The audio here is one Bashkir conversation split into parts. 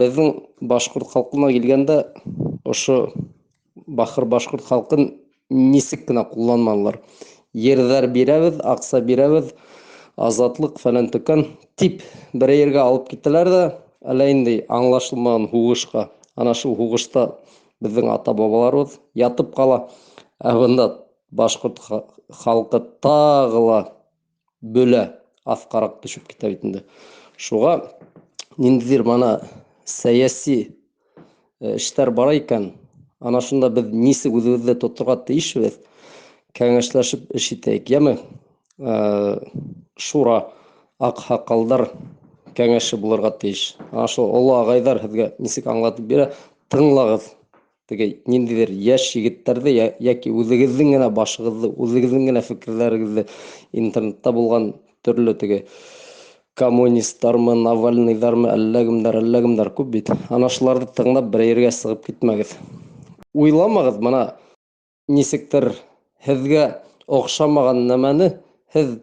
Беҙҙең башҡорт халҡына килгәндә, ошо бахыр башҡорт халҡын нисек кенә ҡулланманылар. Ерҙәр бирәбеҙ, аҡса бирәбеҙ, азатлыҡ фәлән төкән тип берәй ергә алып китәләр ҙә, әллә ниндәй аңлашылмаған һуғышҡа. Ана шул һуғышта беҙҙең ата-бабаларыбыҙ ятып ҡала. Ә бында башҡорт халҡы тағы ла бөлә, аҫҡараҡ төшөп китә бит инде. Шуға ниндәйҙер мана сәйәси эштәр бара икән, ана шунда беҙ нисек үҙебеҙҙе тоторға тейешбеҙ, кәңәшләшеп эш итәйек, йәме? Шура, аҡһаҡалдар кәңәше булырға тейеш. Ана шул оло ағайҙар һеҙгә нисек аңлатып бирә, тыңлағыҙ. Теге ниндәйҙер йәш егеттәрҙе йәки үҙегеҙҙең генә башығыҙҙы, үҙегеҙҙең генә фекерҙәрегеҙҙе интернетта булған төрлө теге коммунисттармы, Навальныйҙармы, әллә кемдәр, әллә кемдәр күп бит. Ана шуларҙы тыңлап бер ергә сығып китмәгеҙ. Уйламағыҙ, мына нисектер һеҙгә оҡшамаған нәмәне һеҙ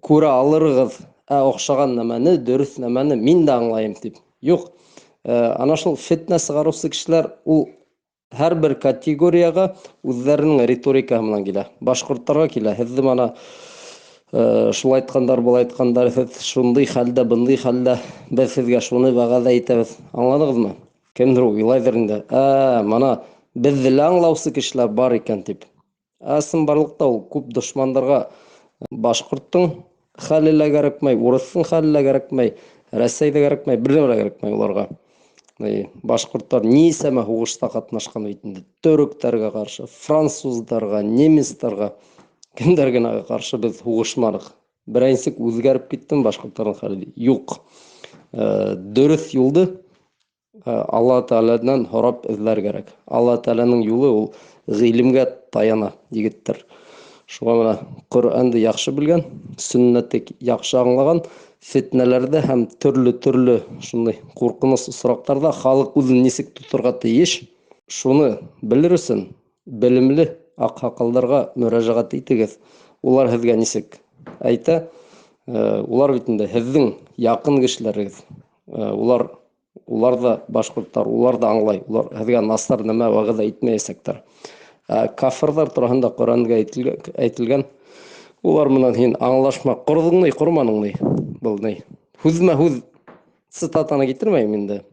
күрә алырығыҙ, ә оҡшаған нәмәне, дөрөҫ нәмәне мин дә аңлайым тип. Юҡ. Ана шул фетнә сығарыусы кешеләр ул һәр бер категорияға үҙҙәренең риторикаһы менән килә. Башҡорттарға килә. Һеҙҙе мана шулай әйткәндәр, былай әйткәндәр, һеҙ шундай хәлдә, бындай хәлдә, беҙ һеҙгә шуны вәғәҙә итәбеҙ. Аңланығыҙмы? Кемдер уйлайҙыр инде. Мана беҙҙе лә аңлаусы кешеләр бар икән тип. Ә ысынбарлыҡта ул күп дошмандарға башҡорттоң хәле лә кәрәкмәй, урыҫтың хәле лә кәрәкмәй, Рәсәй ҙә кәрәкмәй, бер нәмә лә кәрәкмәй уларға. Башҡорттар нисәмә һуғышта ҡатнашҡан бит инде. Төрөктәргә ҡаршы, француздарға, немецтарға, кемдәр генә ҡаршы беҙ һуғышманыҡ. Берәй нисек үҙгәреп киттеме башҡорттарҙың хәле? Юҡ. Дөрөҫ юлды Алла Тәғәләнән һорап эҙләр кәрәк. Алла Тәғәләнең юлы ул ғилемгә таяна, егеттәр. Шуға мына Ҡөрьәнде яҡшы белгән, сөннәтте яҡшы аңлаған, фетнәләрҙә һәм төрлө-төрлө шундай ҡурҡыныс осраҡтарҙа халыҡ үҙен нисек тоторға тейеш, шуны белер өсөн белемле аҡһаҡалдарға мөрәжәғәт итегеҙ. Улар һеҙгә нисек әйтә, улар бит инде һеҙҙең яҡын кешеләрегеҙ. Улар ҙа башҡорттар, улар ҙа аңлай, улар һеҙгә насар нәмә вәғәҙә итмәйәсәктәр. Кафырҙар тураһында Ҡөрьәнгә әйтелгән, улар менән һин аңлашма, ҡорҙоң ни, ҡорманың ни, был ни. Һүҙмә һүҙ цитатаны китермәйем инде.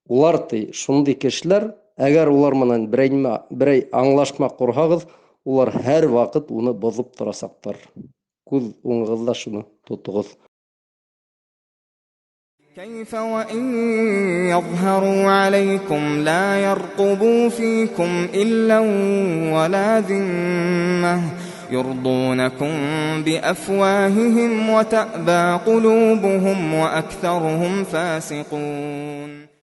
Улар ти, шундай кешеләр, әгәр улар менән берәй аңлашма ҡорһағыҙ, улар һәр ваҡыт уны боҙоп торасаҡтар. Күҙ уңығыҙҙа шуны тотоғоҙ. كيف وإن يظهروا عليكم لا يرقبوا فيكم إلا ولا ذمة يرضونكم بأفواههم وتأبى قلوبهم وأكثرهم فاسقون.